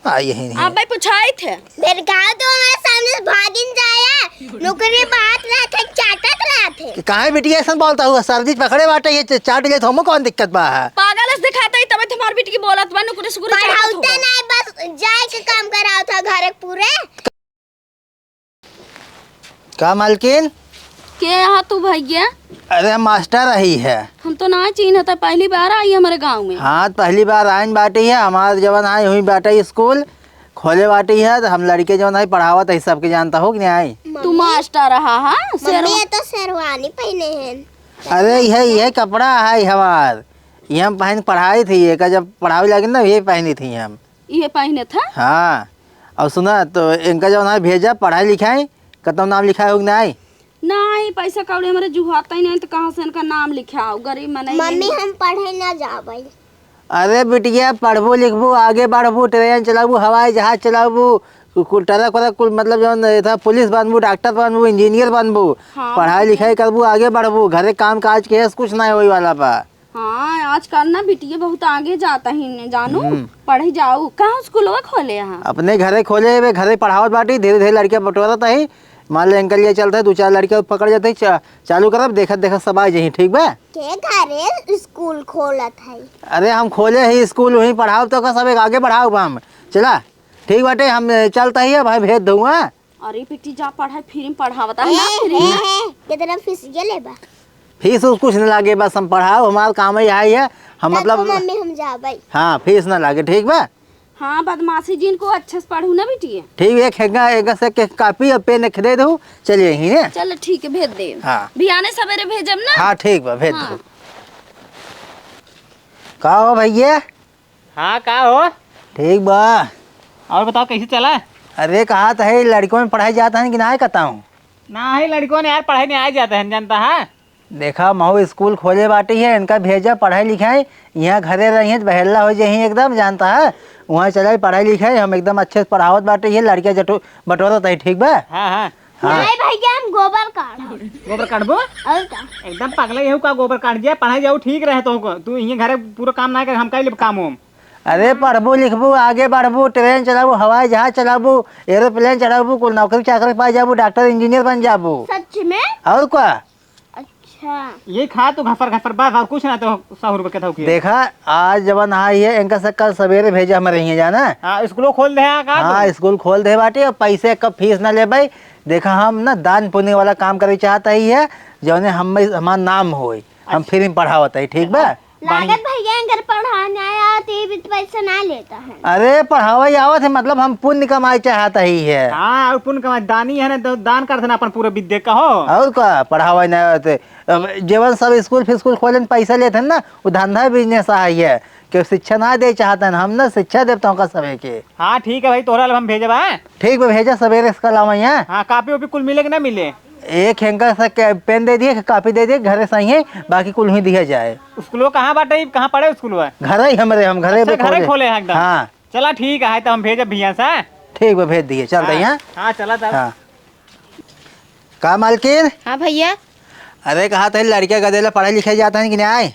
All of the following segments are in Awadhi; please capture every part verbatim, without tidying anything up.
आ, यही नहीं। अब भाई पूछाई थे। मेरे गाँव तो हमारे सामने से भागिन जाया, नौकरी बात रहा थे, चाटत रहा थे। कि काहे बिटिया ऐसन बोलता हुआ? सर जी पकड़े बाटे, ये च-, चाट ले तो हमको कौन दिक्कत बा है? पागल अस दिखाता ही, तबे तुम्हार बिटिया बोलत बा, नुकुरे सुकुरे चाटत पढ़ाउते होगा। नहीं, बस जाए के काम कराओ था घर पूरे। का मालकिन? के यहाँ तू भैया? अरे हम मास्टर रही है। हम तो ना चिन्हत है, पहली बार आई हमारे गाँव में। हाँ, पहली बार आइन बाटी है, हमार जवन आई हुई बाटे स्कूल खोले बाटी है, तो हम लड़के जवन आई पढ़ावत है, सबके जानता हो कि नहीं आई? तू मास्टर रहा, हाँ? मम्मी, शेरवा- ये तो शेरवानी पहने हैं। अरे यह, यह कपड़ा है हमार, ये हम पहन पढ़ाई थी, ये का जब पढ़ावे लगे ना, ये पहनी थी हम। ये पहने था? हाँ। और सुना, तो इनका जवन है भेजा पढ़ाई लिखाई, कतौ नाम लिखाए हो कि नहीं? नहीं, पैसा कौड़ी हमारे जुहाता ही नहीं, तो कहाँ से इनका नाम लिखाओ? गरीब मनई मम्मी, हैं। हम पढ़े ना जाबे। अरे बिटिया, पढ़बू लिखबू, आगे बढ़बू, ट्रेन चलाबू, हवाई जहाज चलाबू, कु-, कु-, ट्रक व्रक कुल, मतलब जौन ये था, पुलिस बनबू, डॉक्टर बनबू, इंजीनियर बनबू, हाँ, पढ़ाई लिखाई करबू, आगे बढ़बू, घरे काम काज के है, कुछ नहीं होई वाला बा। हाँ, आजकल ना बिटिया बहुत आगे जाता ही ने, जानू, हम्म। पढ़े जाऊ। कहाँ स्कूलवा खोले यहाँ? अपने घरे खोले, वे घरे पढ़ावत बाटी, धीरे धीरे लड़कियाँ बटोरत ही। मान ले इनके लिए चलते हैं, दो चार लड़कियाँ पकड़ जाते हैं, चा-, चालू करब, देखत देखत सब आ जाही, ठीक बा? के घरे स्कूल खोलत है? अरे हम खोले ही स्कूल, वहीं पढ़ाओ तो का सब एक आगे बढ़ाओ हम। चला, ठीक बाटे, हम चलता ही है भाई, भेज दूंगा। अरे बेटी, जा पढ़ाई, फ्री में पढ़ावता है ना, ए, फ्री ए, में। ए, कितना फीस ये लेबा? फीस उस कुछ न लागे, बस हम पढ़ाओ, हमार काम ही यही है। हम तब मतलब तो मम्मी हम जाबे। हाँ, फीस न लागे, ठीक बा? हाँ, बदमाशी जिनको अच्छे से पढ़ू ना बिटिया। ठीक है, खेंगा एक से के कॉपी और पेन एक दे दो, चलिए ही ने। चल ठीक है, भेज दे। हाँ। बिहाने सवेरे भेजब ना। हाँ, ठीक बा, भेज हाँ। दो। का हो भैया? हाँ, का हो? ठीक बा। और बताओ, कैसे चला? अरे, कहा तो है, लड़कों में पढ़ाई जाता है कि ना, कहता हूँ। ना है, लड़कों ने यार पढ़ाई नहीं आए जाते हैं, जानता है। देखा, महू स्कूल खोले बाटी है, इनका भेजा पढ़ाई लिखाई, यहाँ घरे रही है तो बहेला हो जाही एकदम, जानता है। वहाँ चला पढ़ाई लिखाई, हम एकदम अच्छे से पढ़ावत बाटी है, लड़कियाँ जटो-, बटोरत है, ठीक बा? हाँ, हाँ। हाँ। नहीं भैया, हम गोबर काढ़ब। गोबर काढ़बो? और का? एकदम पगला यहू का गोबर काढ़ दिया, पढ़ाई जाऊ ठीक रहे तो को। तू इहे घरे पूरा काम ना करे, हम काहे लेब काम होम? अरे पढ़बू लिखबू, आगे बढ़बू, ट्रेन चलाबू, हवाई जहाज चलाबू, एरोप्लेन चलाबू, कुल नौकरी चाकरी पा जाबू, डॉक्टर इंजीनियर बन जाबू। सच में? और का? अच्छा। ये खा तू घफर घफर बस, और कुछ ना तो सहूर बके था। देखा, आज जवन आई है, इनका से कल सवेरे भेजा हम रही है, जाना? हाँ, स्कूलो खोल दे हैं का हाँ, तू? स्कूल खोल दे बाटी, और पैसे का फीस ना लेबे। देखा, हम ना दान पुण्य वाला काम करे चाहता ही है, जौने हम, हमार नाम होए, हम अच्छा। फ्री में पढ़ावत है, ठीक बा? लागत भैया अगर पढ़ाने आया तो ये भी पैसा ना लेता है। अरे पढ़ावे आवत है, मतलब हम पुण्य कमाए चाहत ही है। हाँ, और पुण्य कमाए, दानी है ना, तो दान करते ना अपन पूरा विद्या का हो। और का, पढ़ावे ना आवत है। अब जेवन सब स्कूल फिस्कूल खोले न पैसा लेते हैं ना, वो धंधा बिजनेस आ है, केहू शिक्षा ना दे चाहत हैं, हम ना शिक्षा देब तोहका सभे के। हाँ ठीक है भाई, तोहरा लब हम भेजब, हाँ? ठीक बा, भेजा सवेरे से कल आवा यहाँ। हाँ, कापी ओपी कुल मिले कि ना मिले? एक हैंकर से के-, पेन दे दिए, कापी दे दिए, घरे से ही है, बाकी कुल ही दिया जाए। स्कूलो कहाँ बाटे, कहाँ पड़े स्कूलवा? घर ही हमरे, हम घरे अच्छा, पे घरे खोले। खोले हैं एकदम। हाँ। चला ठीक है, तो हम भेजब भैया से। ठीक बा, भेज दिए, चल हाँ, रही हैं। हाँ, चला तब। हाँ। का मालकिन? हाँ भैया। अरे, कहा थे लड़किया गदेला पढ़ाई लिखाई जाता है कि नहीं आए?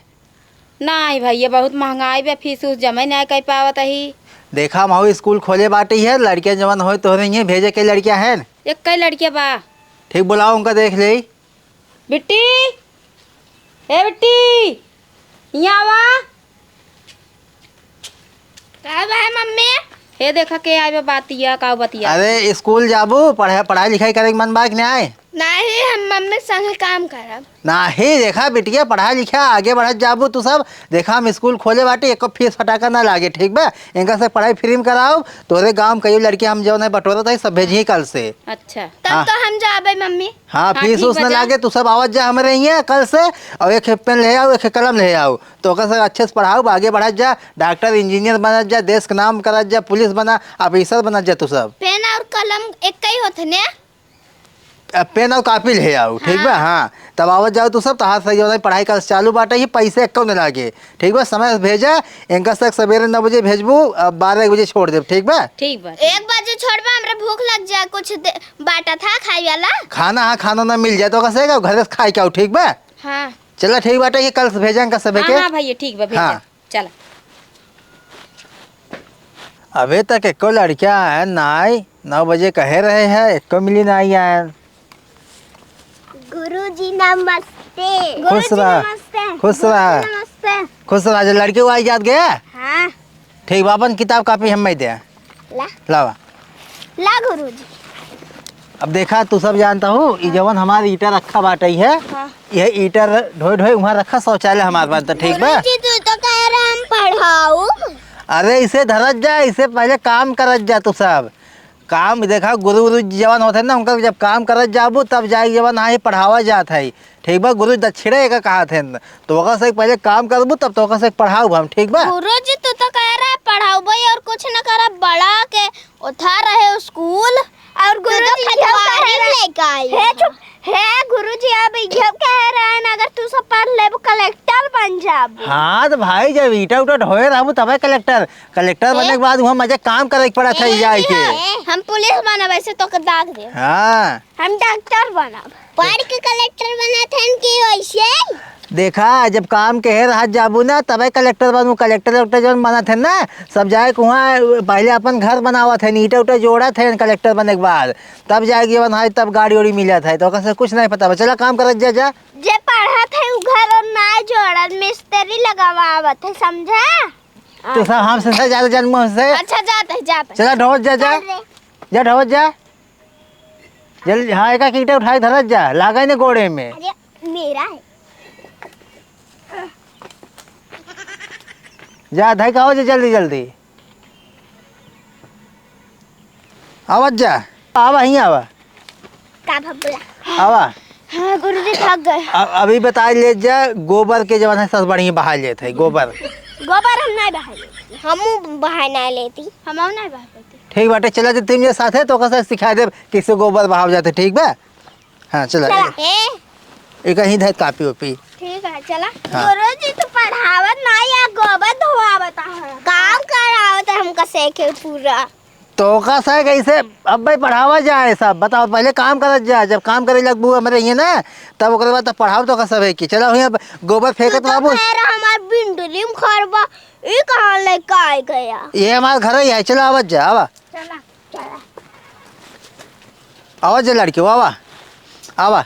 नाहीं भैया, बहुत महंगाई बा, फीस उस जमा नाहीं कर पावत ही। देखा, महू स्कूल खोले बाटी है, लड़किया जवन होए तोहरे ही भेजे के लड़किया है। एक कई लड़किया बा। ठीक, बुलाओ उनका, देख ले। बिट्टी, ए बिट्टी, यहाँ आवा। का बा है मम्मी? हे देखा के आए बा बतिया, का बतिया? अरे स्कूल जाबू, पढ़ाई, पढ़ाई लिखाई करे के मन बा कि नाहीं? नाहीं, हम मम्मी संगे काम करब। नाहीं, देखा बिटिया, पढ़ा लिखा, आगे बढ़त जाबू तू सब। देखा हम स्कूल खोले बाटी, एको फीस फटाका ना लागे, ठीक बा? इनका से पढ़ाई फ्री में कराओ, तोरे गाँव में कई लड़के हम जौन है बटोरत है, सब भेजी कल से। अच्छा। तब हाँ। तो हम जाबे मम्मी। हाँ, हाँ, फीस ठीक उस बा, न जा। लागे, तू सब आवत जा हमरे हियाँ कल से, और एक पेन ले आओ, एक कलम ले आओ, तो ओकर से अच्छे से पढ़ाओ, आगे बढ़त जा, डॉक्टर, इंजीनियर बनत जा, देश के नाम करत जा, पुलिस बना, ऑफिसर बनत जा तू सब। पेन और कलम एक ही होत ने? अब पेन और कॉपी ले आओ, ठीक बा? हाँ। हाँ, तब आवत जाओ तू सब, तहार सही हो जाए, पढ़ाई कल से चालू बाटे, ये पैसे एक्को न लागे। ठीक बा, समय से भेजा, इनका से सवेरे नौ बजे भेजबू, अब बारह एक बजे छोड़ देब, ठीक बा? ठीक बा। एक बजे छोड़बा, हमरा भूख लग जाए, कुछ दे, बाटा था खाए वाला। खाना, हाँ, खाना ना मिल जाए तो ओका से का, घरे से खाए के आओ, ठीक बा? हाँ। चला, ठीक बाटे, ये कल से भेजा इनका सबे हाँ, के। हाँ भैया, ठीक बा, भेजा। हाँ। चला। अबे तक एको लड़का आयन नाई, नौ बजे कहे रहे हैं, एको मिली नाई आयन। गुरुजी नमस्ते। खुश गुरुजी रह, नमस्ते। खुश रह। गुरुजी नमस्ते। खुश रह, जे लड़के वो आई जात गया। हाँ। ठीक बा, अपन किताब कॉपी हम मैं दे। ला। लावा। ला गुरुजी। अब देखा, तू सब जानता हूँ, ई जवन हमार ईटा रखा बाटे है, हाँ। यह ईटा र-, ढोए ढोए वहाँ रखा, शौचालय हमार बनता, ठीक बा? गुरुजी, तू तो कह रहा हम पढ़ाऊ। अरे, इसे धरत जा, इसे पहले काम करत जा तू सब। काम देखा, गुरु, गुरु जवन होते ना, उनका जब काम करत जाबू, तब जाए जवन, हाँ, ये पढ़ावा जात है। ठीक बा, गुरु दक्षिणा एका कहत हन, तो ओकर से पहिले काम करबू, तब तो ओकर से पढ़ाऊ हम, ठीक बा? गुरुजी, तू तो कह रहा है पढ़ाऊ भाई और कुछ न करब, बड़ा के उठा रहे स्कूल। और तू तो गुरुजी, इहो कह रहा है, लेके आई हे है। चुप, हे गुरुजी, अब इहो कह रहा है ना, अगर तू सब पढ़ लेबू, कलेक्टर बन जाबू। हाँ, तो भाई, जब ईटा उटा ढोए रहबू, तबे कलेक्टर, कलेक्टर ए? बनने के बाद वहाँ मजे काम करे के पड़त है ए, जाए के। ए, हम पुलिस बनब, ऐसे तो दाग दे। हाँ। हम डॉक्टर बनब। पढ़ के कलेक्टर बनत हन कि वैसे? देखा, जब काम के हे रहत जाबू ना, तबे कलेक्टर बनबू। कलेक्टर वेक्टर जौन बनत हन ना, सब जाए के वहाँ पहिले अपन घर बनावत हन, ईंटा उटा जोड़त हन कलेक्टर बने के बाद, तब जाए के जवन है, तब गाड़ी उड़ी मिलत है, तो ओकर से कुछ नहीं पता बा। चला काम करत जा, जा। जे पढ़त है, उ घर और ना जोड़त, मिस्त्री लगावत है, समझा? तू सब हमसे से ज्यादा जानबू हमसे। अच्छा, जात है, जात है। चला, ढोवत जा, जा। चल रे। जा, ढोवत जा। जल्दी, हाँ, एक एक ईंटा उठाए धरत जा, लागे ने गोड़े में। अरे, मेरा है। जा, धई का हो जा, जल्दी, जल्दी। आवत जा, आवा, यहीं आवा। का भब्बला? आवा। हाँ, गुरुजी, थक गए। अ-, अभी बताइ ले जा, गोबर के जवन है, सब बढ़िया बहाइ लेत है, गोबर। गोबर हम नहीं बहाइ लेती। हमू बहाइ नहीं लेती। हमहू नहीं बहाइ लेती। ठीक बाटे, चला जे तीन जने साथे, तो ओकर से सिखाइ देब, कैसे गोबर बहाव जाते, ठीक बा? हाँ, चला। चला। ए। एक ही धर कापी ओपी। ठीक है, चला। हाँ। गुरुजी, तू पढ़ावत ना या गोबर धोआवत है? काम करावत है हमका से के पूरा। तो ओका से कैसे अब भाई पढ़ावा जाए सब? बताओ, पहले काम करत जा। जब काम करे लगबू हमरे हियाँ ना, तब ओकरे बाद तब पढ़ाओ तो का सब है कि। चला हुई अब गोबर फेंकत तू तो बाबू। कह रहा हमार बिंडली में घर बा, ई कहाँ लेके आइ गया? ये हमार घर ही है, चला आवत जा, आवा। चला, चला। आवा जे लड़के, आवा, आवा।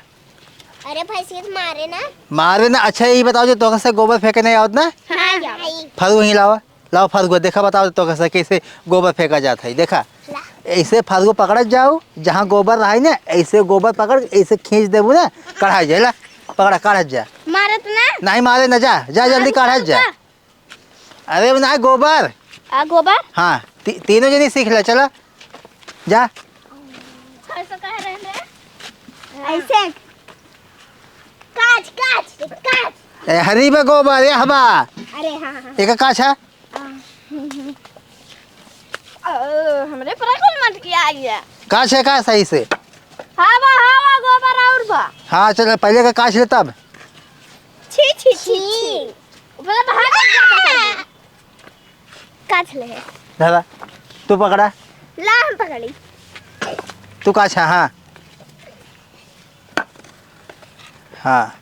अरे भैंसिया तो मारे ना। मारे ना। अच्छा, ये बताओ, जो तोहका से गोबर फेंके नहीं आवत ना? हाँ, हाँ। फरुआ वहीं लावा, लावा फरुआ, देखा, बताओ, तोहका से कैसे गोबर फेंका जात है, देखा। ला। ऐसे फरुआ पकड़त जाओ, जहाँ गोबर रहे ना, ऐसे गोबर पकड़, ऐसे खींच देबू ना, कढ़ा जाए ला, पकड़ा, काढ़त जा। मारत ना? नहीं मारे ना, जा, जा, जल्दी मारू काढ़त जा। फरुआ। अरे ना, गोबर। आ, गोबर? हाँ, ती-, तीनों जनी सीख ले, चला। जा। ऐसे कह रहे हैं? ऐसे। काच, काच, काच। ए, हरी बा गोबर, ए हबा। अरे हाँ, हाँ। एक काच है? हाँ। ओ, हमरे पर कुल मत किया गया। काच है का सही से? हाँ बा, हाँ बा, गोबर और बा। हाँ, चल, पहले का काच ले तब। छी, छी, छी, छी। छी। ऊपर तो बाहर निकल जाता है। काच ले है। दादा, तू पकड़ा। ला, हम पकड़ी। तू काच है, हाँ। हाँ।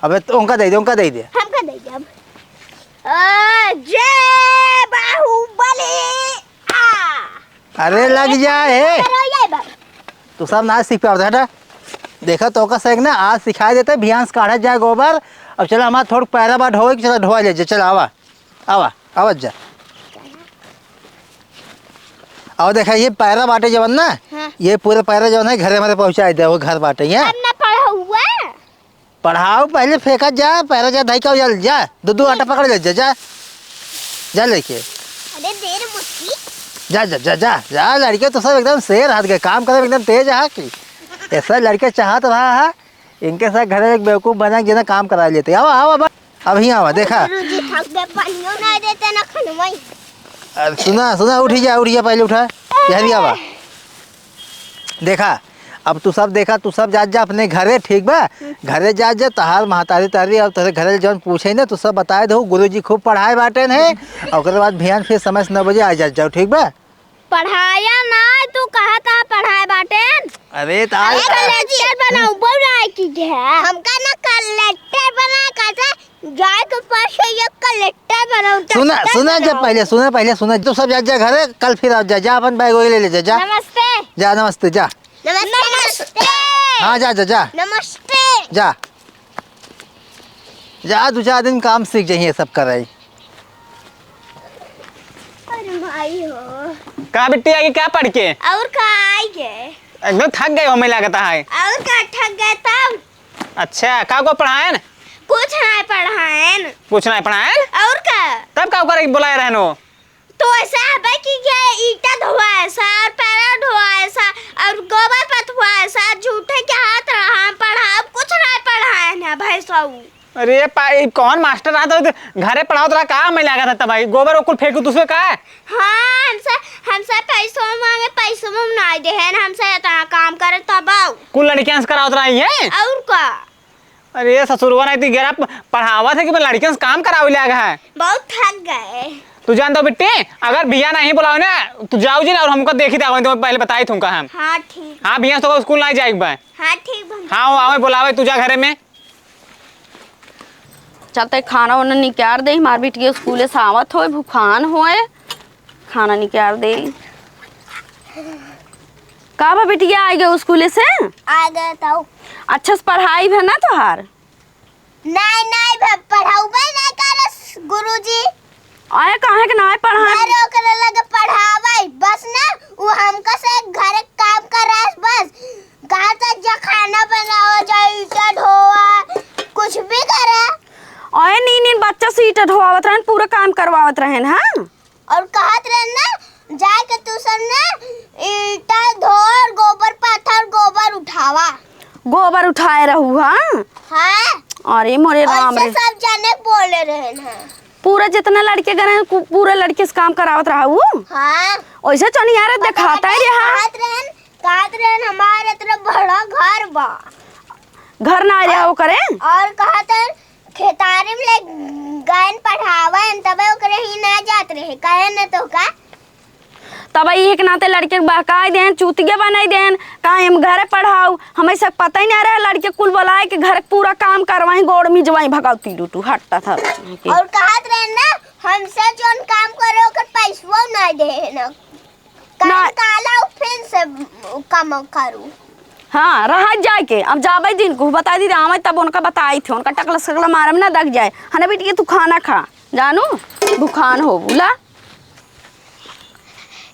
अबे, तो उनका दे दे, उनका दे दे। हमका दे दे अब। आ, जय बाहुबली। आ। अरे, लग जा, हे। अरे, ये बाबा। तू सब ना सीख पावत, हटा। देखा, तोहका से एक ना, आज सिखाइ देते, बिहान से काढ़त जाए गोबर। अब चला, हमार थोड़ पैरा बा ढोए के, चला, ढोआ ले जे, चला, आवा। आवा, आवत जा। आवा, देखा, ये पैरा बाटे जवन ना, हाँ। ये पूरे पैरा जवन है, घरे हमारे पहुँचाइ दे, वो घर बाटे, ये। अब ना पढ़ा हुआ। पढ़ाओ, पहले फेंकत जा, पैरा जा, धई का जा, जा, दो, दो आटा पकड़ ले, जा, जा, जा लेके। अरे, देर मत की। जा, जा, जा, जा, जा, लड़के तो सब एकदम शेर हाथ के, काम करे में एकदम तेज है कि। ऐसा लड़के चाहत रहा है, इनके साथ घरे एक बेवकूफ बना के जेना काम करा लेते। आवा, आवा, आवा। अबहीं आवा, देखा। गुरुजी थक गए, पानियो नहीं देते ना खनवाई। अरे सुना, सुना, उठी जा, उठी जा, पहले उठा। यहरी आवा। देखा, अब तू सब देखा, तू सब जात जा अपने घरे, ठीक बा? घरे जात जा, तहार महतारी तारी और तोहरे घरे जौन पूछे ना, तू सब बताए दो, गुरुजी खूब पढ़ाए बाटेन है। और ओकरे बाद बिहान फिर समय से नौ बजे आ जात जाओ, ठीक बा? पढ़ाया ना, तू कहा था पढ़ाए बाटेन? अरे, त आज अरे, कलेक्टर बनाऊ, बनाए की है। हमका ना कलेक्टर बनाए, कहते जाए के परसों एक कलेक्टर बनाऊ, सुना, डॉक्टर सुना, जब बनाऊ। पहले सुना, पहले सुना, तू सब जा, जा घरे, कल फिर आ जा, जा अपन बैग वैग ले ले जा, जा। नमस्ते। जा, नमस्ते, जा। नमस्ते। नमस्ते। हाँ, जा, जा, जा। नमस्ते। जा। जा, दो चार दिन काम सीख जाइए सब कराई। अरे भाई हो। का बिट्टी आगे क्या पढ़ के? और का आई गे? एकदम थक गए हो, हमें लागत है। और का थक गए तब? अच्छा, का को पढ़ाएन? कुछ नहीं पढ़ाएन। कुछ नहीं पढ़ाएन? और का? तब का करे बुलाए रहनो? तो ऐसा है भाई कि ये ईटा धोआए सा और पैरा धोआए सा और गोबर पथवाए सा, झूठे के हाथ रहा हम पढ़ा, अब कुछ नहीं पढ़ाएन है भाई साहब। अरे पा-, ई कौन मास्टर रहत है? घरे पढ़ावत रहा का? मैं लागत है तब भाई गोबर ओकुल फेंकू दूसरे का? हाँ, हमसे, हमसे पैसो मांगे, पैसो में नहीं देहेन, हमसे इतना काम करे तब आओ। कुल लड़कियां से करावत रही है? और का? अरे ससुरवा नहीं ती गेरा प-, पढ़ावत है कि मैं लड़कियां से काम करावे लाग है? बहुत थक गए। तू जान दो बिट्टी, अगर भैया नहीं बुलाओ ना, तू जाओ जी ना और हमको देखी था, तो पहले बताई तुमका हम। हाँ, ठीक। हाँ, भैया तो स्कूल नहीं जाए एक बार। हाँ, ठीक बा। हाँ, वो आवे बुलावे, तू जा घरे में। चलते खाना वाना निकाल दे, हमार बिटिया स्कूले से आवत होए, भूखान होए, खाना निकाल दे। का बा बिटिया, आ गए स्कूले से? आ गए तो। अच्छा से पढ़ाई भे ना तोहार? नहीं, नहीं भे, पढ़ाउबे नहीं करस गुरुजी। आए काहे के नाय पढ़ाई? घर ओकरे लगे पढ़ावई, बस ना, उ हमका से घरे काम करास बस। कहा था जा खाना बनावा, जा ईटा ढोआ, कुछ भी करे। आए नीन नीन बच्चा से ईटा ढोआवत रहन, पूरा काम करवावत रहन, हाँ? और कहत रहन ना, जाए के तू सब ना ईटा ढो और गोबर पाथर, गोबर उठावा। गोबर उठाए रहू, हाँ? हाँ। अरे मोरे और राम से रे। सब जने बोले रहन हैं। पूरा जितना लड़के गए हैं, कु-, पूरे लड़के से काम करावत रहा उ? हाँ। ओइसे चनियारे और देखाता है रे, हाँ। कहत रहन, कहत रहन, "हमार इतना बड़ा घर बा।" घर ना रहा ओकरे? और कहत रहन, "खेतारी में ले गए पढ़ावन, तबे ओकरे ही ना जात रहे, कहे न तो का?" तब एक नाते लड़के के बहकाई देन, चूतिया बनाई देन, कहा हम घरे पढ़ाऊ, हमें सब पता ही नहीं रहा, लड़के कुल बुलाए के घर पूरा काम करवाई, गोड़ मिजवाई, भगौती लूटू, हटता था। और कहत रहे ना, हमसे जोन काम करे ओकर पैसवो ना दे ना। काम ना। काला फिर से काम करू। हाँ, रह जाए के, अब जाबे दिन को बताई दी, आवे तब उनका बताई थे, उनका टकला सकला मारे में ना दग जाए। हने बेटी के तू खाना खा, जानू, भूखान हो, बुला।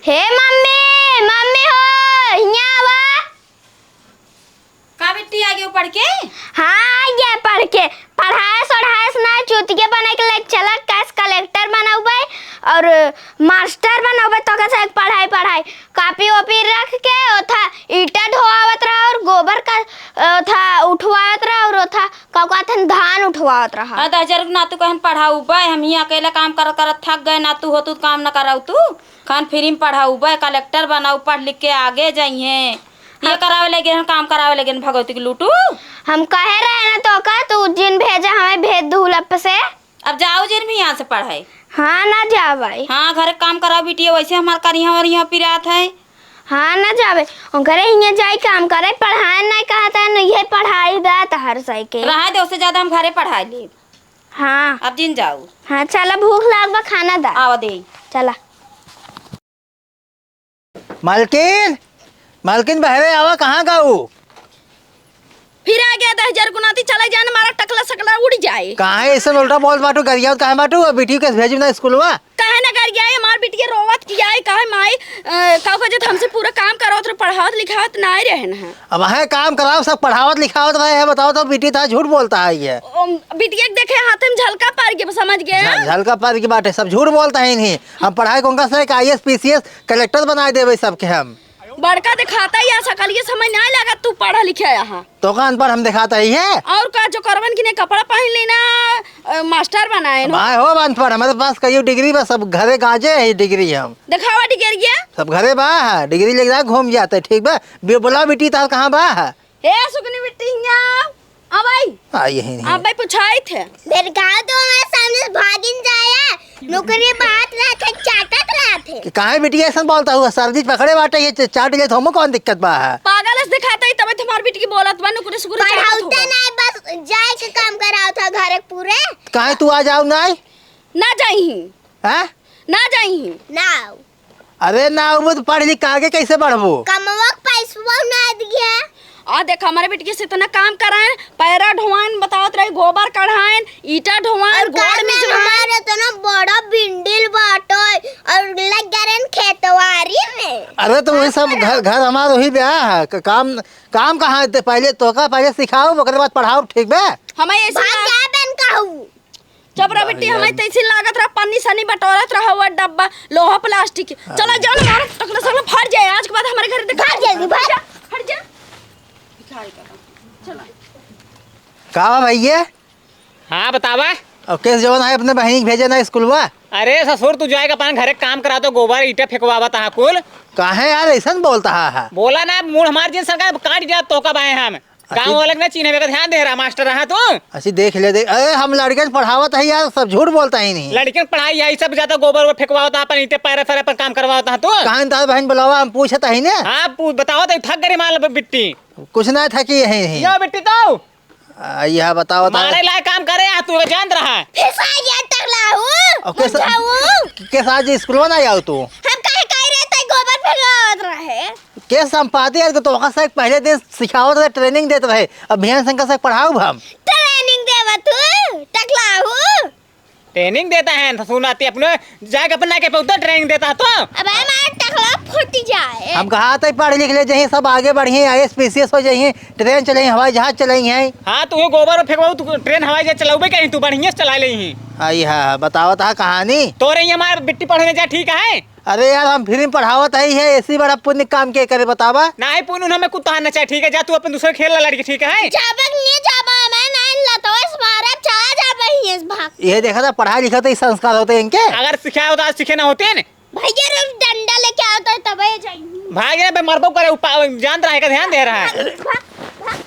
हे मम्मी, मम्मी हो, हियाँ आवा। का बिट्टी आ गयो पढ़ के? हाँ, आ गया पढ़ के। पढ़ाएस ओढ़ाएस ना, चूतिया बने के लायक चलत, कैस कलेक्टर बनौबे और मास्टर बनौबे, तो कैसे पढ़ाई, पढ़ाई। कॉपी ओपी रख के ओथा ईटा ढोआवत रहा और गोबर का ओथा उठवावत रहा और ओथा का कहत हन, धान उठवावत रहा। हाँ, दस हजार के नातू कहन पढ़ाऊ बे, हम ही अकेला काम करत करत थक गए, नातू हो तू काम न कराऊ तू। कहन फ्री में पढ़ाऊ बे, कलेक्टर बनाऊ, पढ़ लिख के आगे जाइए। ये हाँ। करावे लगे हन, काम करावे लगे हन, भगवती के लूटू। हम कहे रहे ना तो का, तू जिन भेजा हमें भेज दू लप से। अब जाओ जिन भी यहाँ से पढ़ाई। हाँ, ना जावे। हाँ, घर के काम कराओ बिटिया, वैसे हमार करिया और यहाँ पिरात है। हाँ, ना जावे। ओकरे हियाँ जाई काम करे, पढ़ाए नहीं कहता है, नहीं है पढ़ाई बा तहर सही के। रहा दे, उससे ज्यादा हम घरे पढ़ाई लेब। हाँ। अब जिन जाऊ। हाँ, चला, भूख लाग बा, खाना दा। आवा दे। चला। मालकिन, मालकिन, बहरे आवा, कहाँ गऊ? फिर आ गया दस हजार गुनाती, चला जान, मारा टकला सकला उड़ जाए। काहे ऐसे उल्टा बोलत बाटू, गरियावत काहे बाटू? अब बिटिया के भेजब ना स्कूलवा? काहे ना गरियाए, हमार बिटिया रोवत किया है, काहे माई, अ, का कहत, हमसे पूरा काम करावत रहे, पढ़ावत लिखावत नाय रहन है। अब है काम कराओ, सब पढ़ावत लिखावत रहे हैं, बताओ तो बिटिया तो झूठ बोलता है ये। ओ, बिटिया के देखे हाथे में झलका पड़ गया, समझ गए? झ-, झलका पड़ गया बाटे, सब झूठ बोलता है इन्हीं। हम पढ़ाई को उनका से I A S, P C S, collector बनाए देबे सबके हम। बड़का दिखाता ही, आ सकलिए समय ना लगा, तू पढ़ा लिखे यहाँ। तो का अनपढ़ हम दिखाता ही है? और का, जो करवन की ने कपड़ा पहन लेना, अ, मास्टर बनाए नो। भाई हो अनपढ़, हमारे पास कहियो डिग्री बा, सब घरे गांजे है डिग्री हम। दिखावा डिग्री है? सब घरे बा, डिग्री लेके जा, घूम जाते, ठीक बा? बे-, बोला बेटी, तार कहाँ बा? ए सुगनी बेटी, हियाँ आ। आ भाई। आ, यही नहीं। आ भाई, पूछाई थे। मेरे गाँव तो हमारे सामने से भागिन जाया, नौकरी बात रहा थे, चाटत रहा थे। कि काहे बिटिया ऐसा बोलता हुआ, सर्दी पकड़े बाटे, ये च-, चाट ले तो हमको कौन दिक्कत बा है? पागल अस दिखाता ही, तबे तुम्हार बिटिया बोलत बा, नुकुरे सुकुरे चाटत पढ़ाउते होबा। नाहीं, बस जाए के काम करावत ह घरे पूरे। काहे तू आ जाउ नाहीं? ना जाइहीं। हैं? ना जाइहीं। ना। अरे ना, उमे तो पढ़ लिख के आगे कैसे बढ़बो? कमवा के पैसवा ना दिए। आ देख, हमरे बिटिया से इतना काम कराएन, पैरा ढोआएन, बतावत रही, गोबर कढ़ाएन, ईटा ढोआएन, और गोड़ घर में मिजवाएन। हमारे इतना बड़ा बिंडिल बाटो और लग गए खेतवारी में। अरे तो वही सब घर, घर हमार वही ब्याह है, क-, काम, काम कहाँ है? ते पहले तोका पहले सिखाओ, ओकरे बाद पढ़ाओ, ठीक बे? हमें ऐसे भाग ना जा बन कहू। चुप रह बिट्टी, हमें तैसी लागत रहा, पन्नी सनी बटोरत रहा, हुआ डब्बा, लोहा प्लास्टिक। चला जाओ ना, मारो टकला सगला फट जाए, आज के बाद हमारे घर देखा। भाग जल्दी, भाग। हट जा, हट जा। भिखारी का काम। चला। का बा भैया? हाँ, बतावा। अब केस जवन है अपने बहिनी के भेजे ना स्कूलवा? अरे ससुर, तू जाएगा अपन घरे काम करा तो गोबर ईटा फेंकवावा तहाँ कुल। काहे यार ऐसन बोलता है? बोला ना, मूड़ हमार जिन सरकार काट दिया तो कब आए हम। गाँव वाला के ना चिन्हे का ध्यान दे रहा, मास्टर रहा तू। अच्छी देख ले, देख, अरे हम लड़कन पढ़ावत है यार, सब झूठ बोलता ही नहीं। लड़कन पढ़ाई आई, सब जाता गोबर वो फेंकवावता, अपन ईटे पैरा फैरा पर काम करवावता तू। कहाँ तार बहन बुलावा, हम पूछत ही ना। हाँ, पू-, बताओ तो थक गरी माल बिट्टी। कुछ ना थकी है, है। यो बिट्टी तो। आ, यह बताओ तो। मारे लायक काम करे, आ तू जानत रहा। फिसा गया टकला हूँ, और कैसा, मुझाऊ। कैसा आज स्कूल में ना आओ तू? हम काहे कह रहे थे गोबर फेंकवावत रहे। के संपाती है, तो ओकर से पहले दिन सिखावत रहे, ट्रेनिंग देत रहे। अब भियान शंकर से पढ़ाउब हम। ट्रेनिंग देवा तू, टकला हूँ। ट्रेनिंग देता है, तो सुनाती अपने जाके अपना के पौधा ट्रेनिंग देता है तो। अबे हमारा टकला फूट जाए। हम कहा तो पढ़ लिख ले जाइए, सब आगे बढ़िए, आईएएस पीसीएस हो जाइए, ट्रेन चलाइए, हवाई जहाज चलाइए। हाँ, तू गोबर फेंकवाऊ, तू ट्रेन हवाई जहाज चलाउबे कहीं, तू बढ़िया से चला ले ही। आई हा, बतावत हा कहानी। तोरे ही हमार बिट्टी पढ़ने जा, ठीक है? अरे यार, हम फ्री में पढ़ावत हई है, ऐसी बड़ा पुण्य काम के करे बतावा? नाही पुण्य हमें कुत्ता ना चाहे, ठीक है, जा तू अपन दूसरे खेल ला लड़की, ठीक है? जाबे के लिए जाबा, मैं नाइन लतवा से मारब, चला जाबे ही इस भाग। ये देखा था, पढ़ाई लिखा तो ई संस्कार होते इनके। अगर सिखाए होता, आज सीखे ना होते न। भैया रे, डंडा लेके आओ तो तबे जाइए। भाग रे बे, मरबो करे, उपा-, जानत रहा है का ध्यान दे रहा है। भाग, भाग, भाग।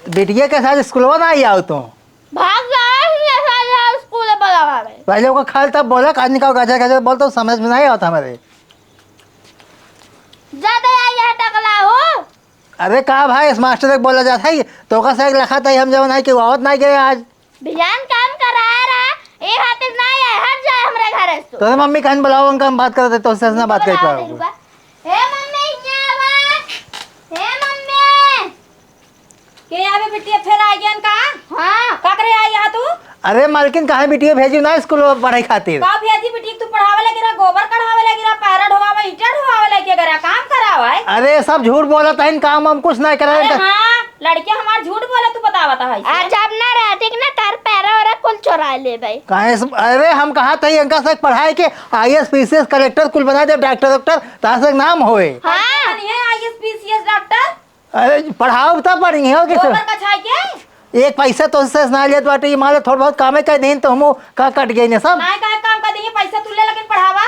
बिटिया के साथ स्कूलवा ना आई आओ तो। भाग जा, ये सारे स्कूल बुलावा में। पहले ओका खाल तब बोला, काजनी का गाजर गाजर बोल तो समझ में नहीं आवत हमरे। ज्यादा आई है टकला हो। अरे का भाई, इस मास्टर से बोला जात है, तो ओका से लखत है, हम जवन है कि आवत नहीं गए आज। भियान काम कराए रहा, ए खातिर नहीं है, हट जाए हमरे घरे से। तोरे मम्मी कहन बुलाओ, उनका हम बात करते, तो से ना बात कर बुलाओ पाओ। दिलवा। हे मम्मी, यहाँ आवा। हे मम्मी। के आवे बिटिया, फेर आ गया का? हाँ। का करे आई यहाँ तू? अरे मालकिन, काहे बिटिया भेजी ना स्कूल पढ़ाई खातिर? का भेजी बिटिया, तू पढ़ावे लगी रहा, गोबर कढ़ावे लगी रहा, पैरा ढोवावे, ईटा ढोवावे लगी रहा, काम करावे? अरे सब झूठ बोलत है, काम हम कुछ नहीं करावे। अरे हाँ, लड़किया हमार झूठ बोले, तू बतावत है। आ जब ना रहती ना, तार पैरा वैरा कुल चोरा लेबे। काहे से, अरे हम कहा था इनका से पढ़ाई के आईएएस, पीसीएस, कलेक्टर कुल बना दे, डॉक्टर, डॉक्टर, तार से नाम होए। हाँ। बनिए आईएएस, पीसीएस, डॉक्टर। अरे, पढ़ाओ तब पढ़ी हो कि गोबर कछाई के? एक पैसा तो से ना लेत बाटे, ये मान लो थोड़ा बहुत कामे कर देन तो हमो का कट गई ने सब। नाय का काम कर देंगे, पैसा तू ले लेकिन पढ़ावा।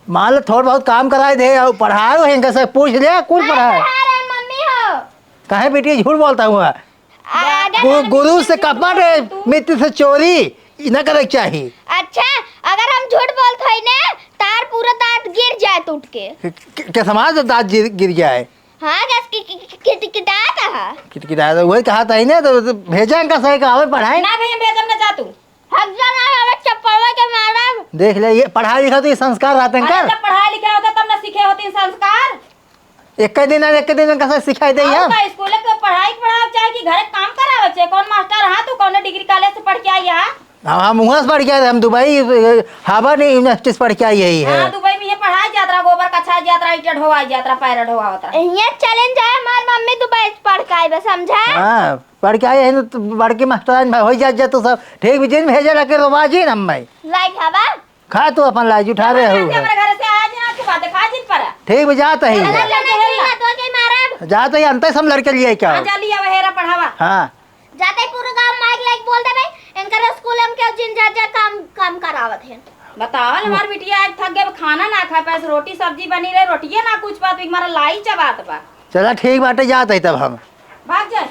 मान लो थोड़ा बहुत काम कराए दे और पढ़ाओ, इनका से पूछ ले, कुल नाय पढ़ाए। पढ़ा रहे मम्मी हो। काहे बेटी झूठ बोलता हुआ? आ, अगर गु-, हम गुरु से झूठ कपट, बोलते तू। मित्र से चोरी, ई ना करे के चाही। अच्छा, अगर हम झूठ बोलत हई ने, तार पूरा दांत गिर जाए टूट के। के, के समाज दांत गिर, गिर जाए? हाँ, गैस की, की, की, किटकिटात है। किटकिटात है, वही कहा था ही ना, तो, तो भेजा इनका सही कहा, पढ़ाई। ना भैया, भेजम ना जा तू। हक जा ना, हमें चप्पलवा के मारब। देख ले, ये पढ़ाई लिखा तो ये संस्कार रहते हैं अरे, कर। जब पढ़ाई लिखा होता तब ना सीखे होती संस्कार। एक दिन ना एक दिन इनका से सिखाई दे और हम। का स्कूल के पढ़ाई पढ़ाओ चाहे कि घरे काम करावे चाहे कौन मास्टर, हाँ, तू कौन डिग्री कॉलेज से पढ़ के आई है? हम, हम वहाँ से पढ़ के आए थे, हम दुबई, हार्वर्ड यूनिवर्सिटी से पढ़ के आई है, है। हाँ, दुबई में ये पढ़ाई जात रहा, गोबर कछाई जात रहा, ईंटा ढोवाई जात रहा, पैर ढोवावत रहा। यहाँ चले जाए, हमार मम्मी दुबई से पढ़ के आई बा, समझा? हाँ, पढ़ के आई है ना, तो बड़की मास्टराइन भाई, हो जात, जा तू सब, ठीक भी जिन भेजे लगे रोबा जी न हम भाई। लाई खाबा? खा तू अपन लाज उठा रहे हो। हमारे घर से आज ना तू बात खा जिन पर। ठीक भी जात है। अरे लड़के लड़के हेला। तो के मारब। जात है, अंत सब लड़के लिए क्या? हाँ, जा लिया वहेरा पढ़ावा। हाँ। जाते ही पूरा गांव माइक लाइक बोल दे भाई, इनकर स्कूल में क्यों जिन जा जा काम, काम करावत है। बताओ, हमार बिटिया आज थक गए, खाना ना खा पाए, रोटी सब्जी बनी रहे, रोटिये ना कुछ पात, हमारा लाई चबात बा। चला ठीक बाटे, जात है तब हम। भाग जा।